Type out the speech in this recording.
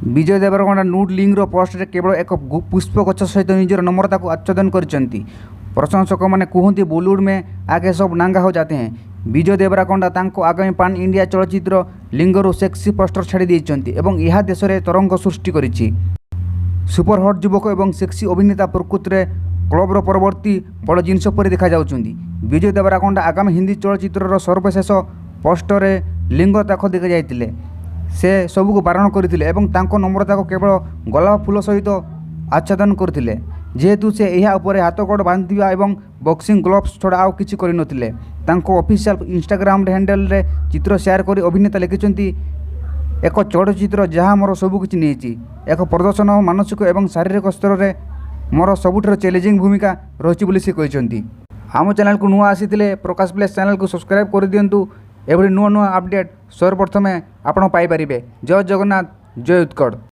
ବିଜୟ ଦେବରକୋଣ୍ଡା ନୁଡ୍ ଲିଙ୍ଗର ପୋଷ୍ଟରେ କେବଳ ଏକ ପୁଷ୍ପ ଗଛ ସହିତ ନିଜର ନମ୍ରତାକୁ ଆଚ୍ଛାଦନ କରିଛନ୍ତି। ପ୍ରଶଂସକମାନେ କୁହନ୍ତି, "ବଲିଉଡ୍ ମେଁ ଆକେ ସବ୍ ନଙ୍ଗା ହୋ ଜାତେ ହୈ।" ବିଜୟ ଦେବରକୋଣ୍ଡା ତାଙ୍କ ଆଗାମୀ ପାନ୍ ଇଣ୍ଡିଆ ଚଳଚ୍ଚିତ୍ର ଲିଙ୍ଗରୁ ସେକ୍ସି ପୋଷ୍ଟର ଛାଡ଼ି ଦେଇଛନ୍ତି ଏବଂ ଏହା ଦେଶରେ ତରଙ୍ଗ ସୃଷ୍ଟି କରିଛି। ସୁପରହଟ୍ ଯୁବକ ଏବଂ ସେକ୍ସି ଅଭିନେତା ପ୍ରକୃତରେ କ୍ଲବର ପରବର୍ତ୍ତୀ ବଡ଼ ଜିନିଷ ପରି ଦେଖାଯାଉଛନ୍ତି। ବିଜୟ ଦେବରକୋଣ୍ଡା ଆଗାମୀ ହିନ୍ଦୀ ଚଳଚ୍ଚିତ୍ରର ସର୍ବଶେଷ ପୋଷ୍ଟରରେ ଲିଙ୍ଗ ତାକ ଦେଖାଯାଇଥିଲେ। ସେ ସବୁକୁ ବାରଣ କରିଥିଲେ ଏବଂ ତାଙ୍କ ନମ୍ରତାକୁ କେବଳ ଗୋଲାପ ଫୁଲ ସହିତ ଆଚ୍ଛାଦନ କରିଥିଲେ। ଯେହେତୁ ସେ ଏହା ଉପରେ ହାତଗୋଡ଼ ବାନ୍ଧିବା ଏବଂ ବକ୍ସିଂ ଗ୍ଲୋଭ୍ସ ଛଡ଼ା ଆଉ କିଛି କରିନଥିଲେ। ତାଙ୍କ ଅଫିସିଆଲ୍ ଇନଷ୍ଟାଗ୍ରାମ ହ୍ୟାଣ୍ଡେଲରେ ଚିତ୍ର ସେୟାର କରି ଅଭିନେତା ଲେଖିଛନ୍ତି, "ଏକ ଚଳଚ୍ଚିତ୍ର ଯାହା ମୋର ସବୁକିଛି ନେଇଛି। ଏକ ପ୍ରଦର୍ଶନ ମାନସିକ ଏବଂ ଶାରୀରିକ ସ୍ତରରେ ମୋର ସବୁଠାରୁ ଚ୍ୟାଲେଞ୍ଜିଂ ଭୂମିକା ରହିଛି" ବୋଲି ସେ କହିଛନ୍ତି। ଆମ ଚ୍ୟାନେଲକୁ ନୂଆ ଆସିଥିଲେ ପ୍ରକାଶ ପ୍ଲେସ୍ ଚ୍ୟାନେଲକୁ ସବସ୍କ୍ରାଇବ୍ କରିଦିଅନ୍ତୁ। ଏଭଳି ନୂଆ ନୂଆ ଅପଡ଼େଟ୍ ସର୍ବପ୍ରଥମେ ଆପଣ ପାଇପାରିବେ। ଜୟ ଜଗନ୍ନାଥ, ଜୟ ଉତ୍କଳ।